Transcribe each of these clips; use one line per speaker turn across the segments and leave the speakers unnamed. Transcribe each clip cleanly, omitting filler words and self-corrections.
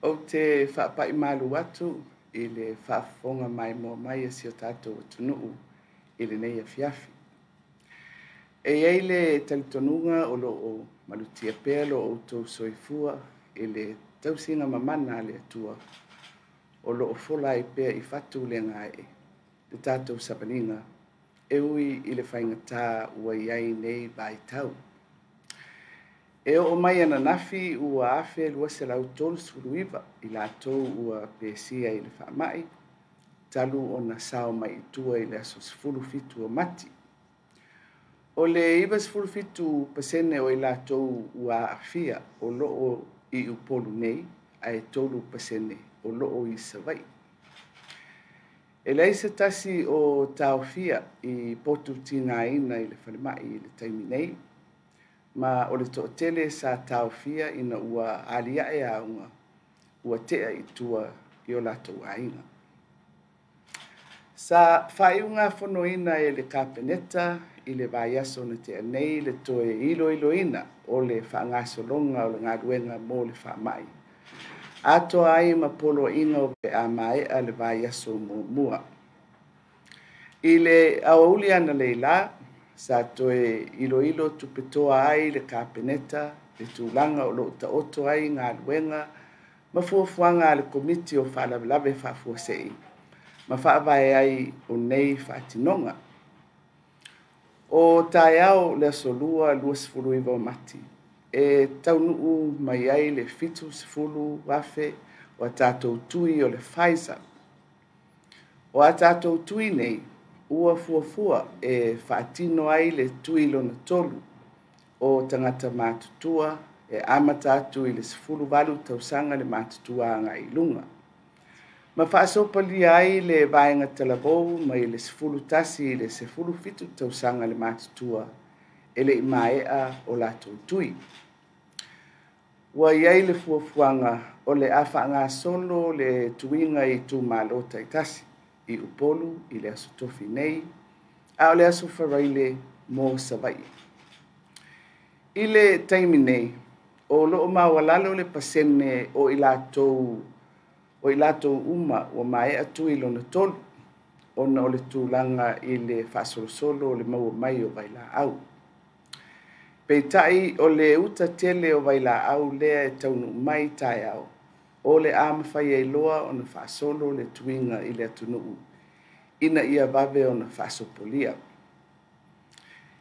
Ou te faapai malu atu i le faafofoga maimoa mai a si o tatou atunuu i lenei afiafi. E i ai le talitonuga o lo o malutia pea lo outou soifua i le tausiga mamana a le Atua o lo o fola ai pea i fatu le gaee le tatou savaliga e ui i le faigata ua i ai nei vaitau. E oo mai ananafi ua 1239 i latou ua pesia i le faamai talu ona sao mai i tua i le aso 17 o Mati. O le 97% o i latou ua aafia o lo o i Upolu nei, ae 3% o lo o i Savaii. E leai se tasi o taofia i potu tigaina i le falemai i le taimi nei, ma o le toatele sa taofia ina ua aliae auga ua tea i tua i o latou aiga. Sa faaiugafonoina e le Kapeneta i le vaiaso na tea nei le toe iloiloina o le faagasologa o le galuega mo le faamai, atoa ai ma poloaiga pe a maea le vaiaso muamua. I le aoauli analeila, sa toe iloilo tupetoa ai le Kapeneta le tulaga o lo o taoto ai galuega ma fuafuaga a le Komiti o Faalavelave Faafuasei ma faavae ai o nei faatinoga. O taeao le aso Lua 29 o Mati, e taunuu mai ai le 70,000 o a tatou tui o le Pfizer. O a tatou tui nei, ua fuafua e faatino ai le tui lona 3 o tagata matutua e amata atu i le 18 tausaga le matutua agai i luga. Ma faasopolia ai le vaega talavou mai le 11 i le 17 tausaga le matutua e le i maea o latou tui. Ua i ai le fuafuaga o le a faagasolo le tuiga i itumalo taitasi i Upolu i le aso Tofi nei, a o le aso Faraile mo Savaii. I le taimi nei, o lo o maualalo le pasene o i latou uma ua maea tui lona 3 ona o le tulaga i le faasolosolo o le maua mai o vailaau. Peitai o le uta tele o vailaau lea e taunuu mai taeao, o le a mafai ai loa ona faasolo le tuiga i le atunuu ina ia vave ona faasopolia.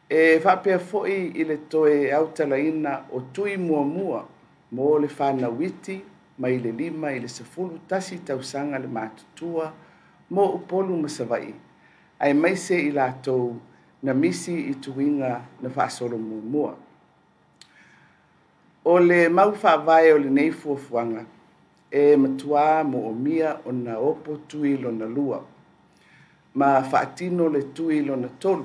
E faapea foi i le toe autalaina o tui muamua mo le fanau iti mai le 5 i le 11 tausaga le matutua mo Upolu ma Savaii, aemaise i latou na misi i tuiga na faasolo muamua. O le mau faavae o lenei fuafuaga, e matua moomia ona opo tui lona 2 ma faatino le tui lona 3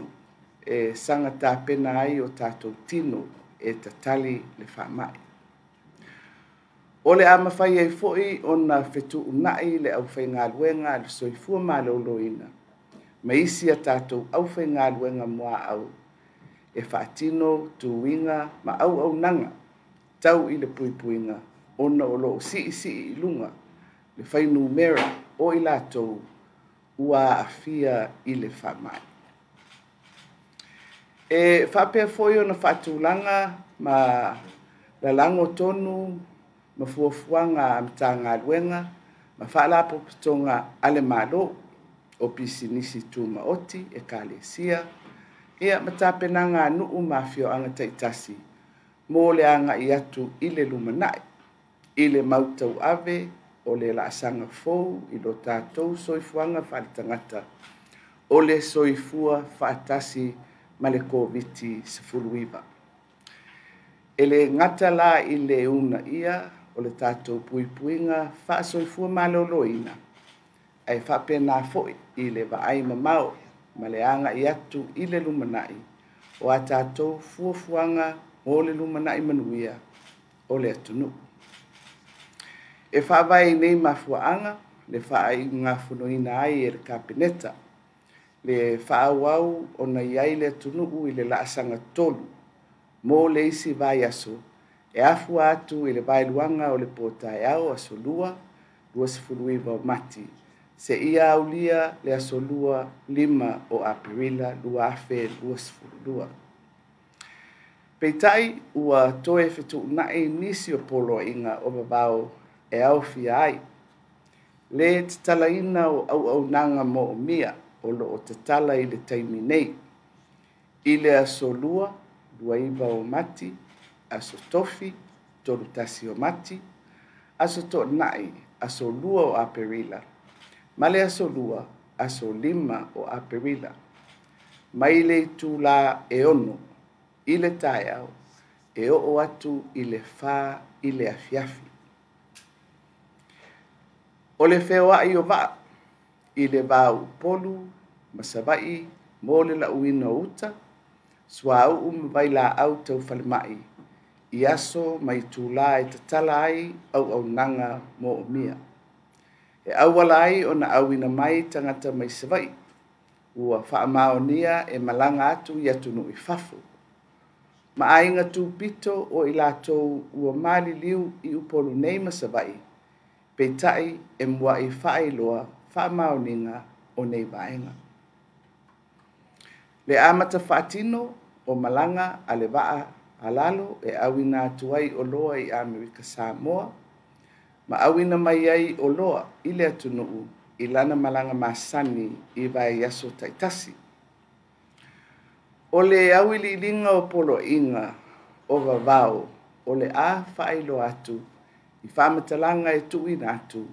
e saga tapena ai o tatou tino e tatali le faamai. O le a mafai ai foi ona fetuunai le aufaigaluega a le soifua maloloina ma isi a tatou aufaigaluega muaau e faatino tuiga ma auaunaga tau i le puipuiga ona o lo o siisii i luga le fuainumera o i latou ua aafia i le faamai. E faapea foi ona faatulaga ma lalago tonu ma fuafuaga a Matagaluega ma Faalapotopotoga a le Malo o pisinisi tumaoti, ekalesia, ma tapenaga a nuu ma afioaga taitasi mo le agai atu i le lumanai, i le mau tauave o le laasaga fou i lo tatou soifuaga faaletagata, o le soifua faatasi ma le Koviti-19. E le gata la i le uunaia o le tatou puipuiga faasoifua maloloina, ae faapena foi i le vaai mamao ma le agai atu i le lumanai o a tatou fuafuaga mo le lumanai manuia o le atunuu. E faavae i nei mafuaaga le faaiugafonoina ai e le Kapeneta le faaauau ona i ai le atunuu i le laasaga 3 mo le isi vaiaso. e afua atu i le vaeluaga o le po taeao aso Lua 29 o Mati seia aulia le aso Lua 5 o Aperila 2022. Peitai ua toe fetuunai nisi o poloaiga o vavao e aofia ai le tatalaina o auaunaga moomia o loo tatala i le taimi nei i le aso Lua 29 o Mati, aso Tofi 31 o Mati, aso Toonai aso 2 o Aperila ma le aso Lua aso 5 o Aperila, mai le itulā e 6 i le taeao e oo atu i le 4 i le afiafi. O le feoai o vaa i le va o Upolu ma Savaii mo le lauina o uta, suauu ma vailaau tau falemai i aso ma itulā e tatala ai auaunaga moomia, e auala ai ona auina mai tagata mai Savaii ua faamaonia e malaga atu i atunuu i fafo ma aiga tupito o i latou ua maliliu i Upolu nei ma Savaii, peitai e muai faailoa faamaoniga o nei vaega. Le amata faatino o malaga a le vaa a lalo e auina atu ai oloa i Amerika Samoa ma auina mai ai oloa i le atunuu i lana malaga masani i vaiaso taitasi. O le auiliiliga o poloaiga o vavao o le a faailoa atu i faamatalaga e tuuina atu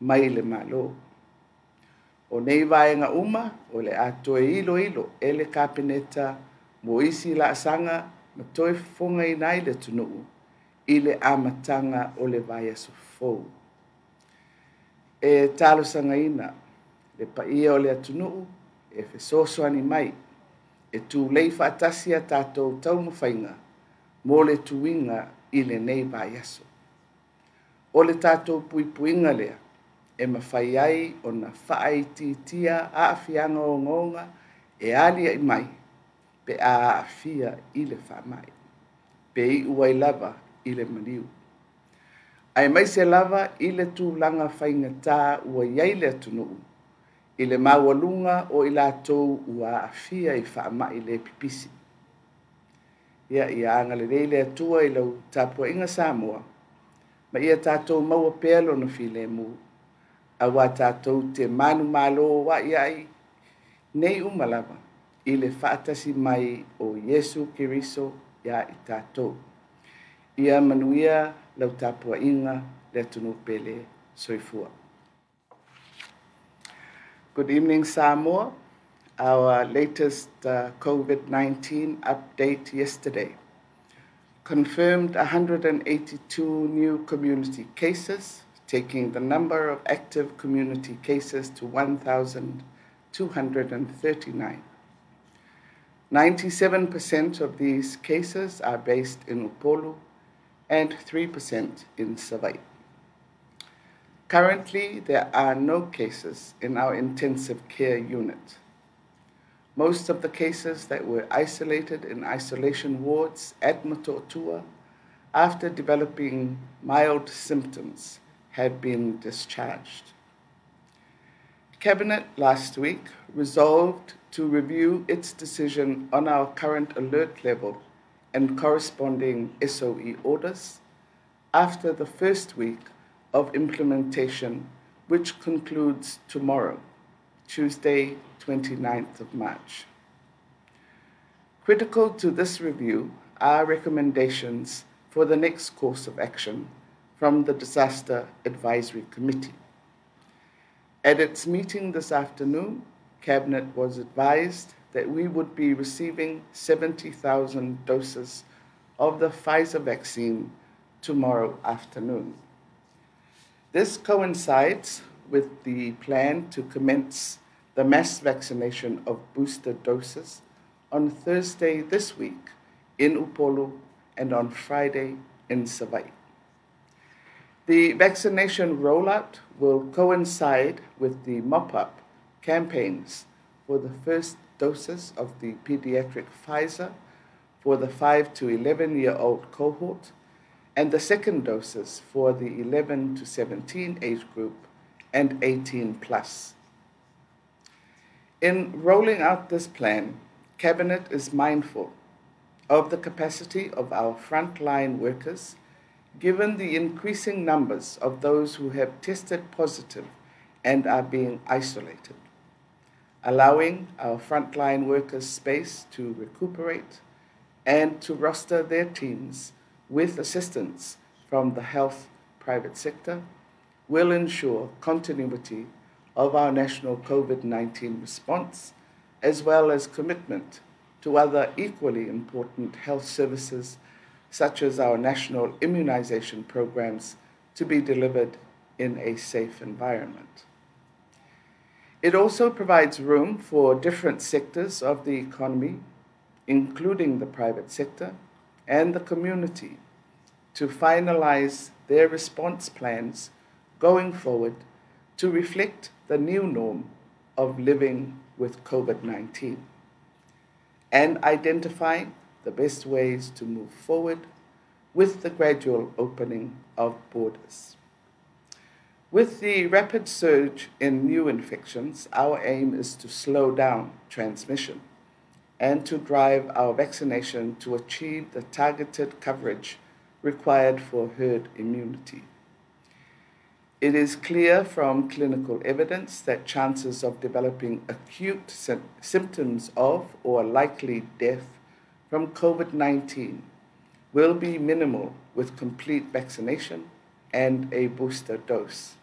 mai le Malo. O nei vaega uma o le a toe iloilo e le Kapeneta mo isi laasaga ma toe fofogaina ai le atunuu i le amataga o le vaiaso fou. E talosagaina le paia o le atunuu e fesoasoani mai e tulei faatasi a tatou taumafaiga mo le tuiga i lenei vaiaso. O le tatou puipuiga lea e mafai ai ona faaitiitia aafiaga ogaoga e aliae mai pe a aafia i le faamai, pe iu ai lava i le maliu. Aemaise lava i le tulaga faigata ua i ai le atunuu i le maualuga o i latou ua aafia i faamai le pipisi. Ia agalelei le Atua i lau tapuaiga Samoa ma ia tatou maua pea lona filemu, aua tatou te manumalo ai nei uma lava i le faatasi mai o Iesu Keriso ia i tatou. Ia manuia lau tapuaiga le atunuu pele. Soifua. Good evening, Samoa. Our latest COVID-19 update yesterday confirmed 182 new community cases, taking the number of active community cases to 1,239. 97% of these cases are based in Upolu and 3% in Savaii. Currently, there are no cases in our intensive care unit. Most of the cases that were isolated in isolation wards at Motootua after developing mild symptoms have been discharged. Cabinet last week resolved to review its decision on our current alert level and corresponding SOE orders after the first week of implementation, which concludes tomorrow, Tuesday, 29th of March. Critical to this review are recommendations for the next course of action from the Disaster Advisory Committee. At its meeting this afternoon, Cabinet was advised that we would be receiving 70,000 doses of the Pfizer vaccine tomorrow afternoon. This coincides with the plan to commence the mass vaccination of booster doses on Thursday this week in Upolu and on Friday in Savaii. The vaccination rollout will coincide with the mop-up campaigns for the first doses of the pediatric Pfizer for the 5 to 11-year-old cohort and the second doses for the 11 to 17 age group and 18 plus. In rolling out this plan, Cabinet is mindful of the capacity of our frontline workers, given the increasing numbers of those who have tested positive and are being isolated. Allowing our frontline workers space to recuperate and to roster their teams with assistance from the health private sector will ensure continuity of our national COVID-19 response, as well as commitment to other equally important health services, such as our national immunization programs, to be delivered in a safe environment. It also provides room for different sectors of the economy, including the private sector and the community, to finalize their response plans going forward to reflect the new norm of living with COVID-19 and identifying the best ways to move forward with the gradual opening of borders. With the rapid surge in new infections, our aim is to slow down transmission and to drive our vaccination to achieve the targeted coverage required for herd immunity. It is clear from clinical evidence that chances of developing acute symptoms of or likely death from COVID-19 will be minimal with complete vaccination and a booster dose.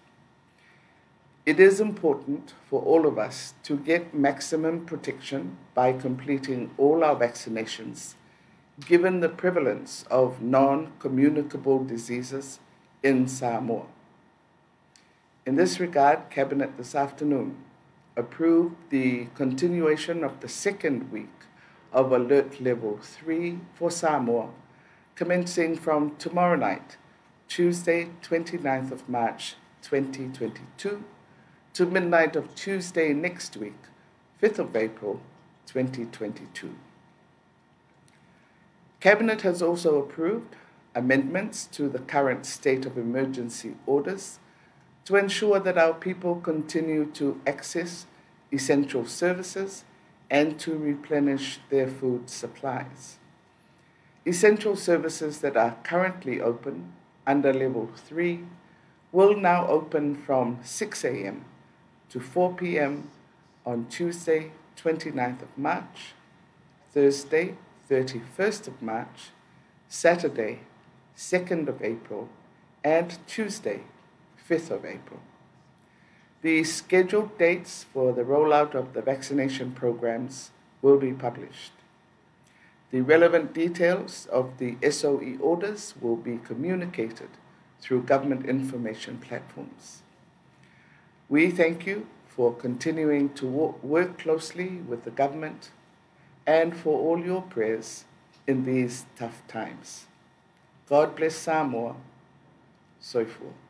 It is important for all of us to get maximum protection by completing all our vaccinations, given the prevalence of non-communicable diseases in Samoa. In this regard, Cabinet this afternoon approved the continuation of the second week of Alert Level 3 for Samoa, commencing from tomorrow night, Tuesday, 29th of March, 2022, to midnight of Tuesday next week, 5th of April, 2022. Cabinet has also approved amendments to the current state of emergency orders to ensure that our people continue to access essential services and to replenish their food supplies. Essential services that are currently open under Level 3 will now open from 6 a.m. to 4 p.m. on Tuesday, 29th of March, Thursday, 31st of March, Saturday, 2nd of April, and Tuesday, 5th of April. The scheduled dates for the rollout of the vaccination programs will be published. The relevant details of the SOE orders will be communicated through government information platforms. We thank you for continuing to work closely with the government and for all your prayers in these tough times. God bless Samoa. Soifua.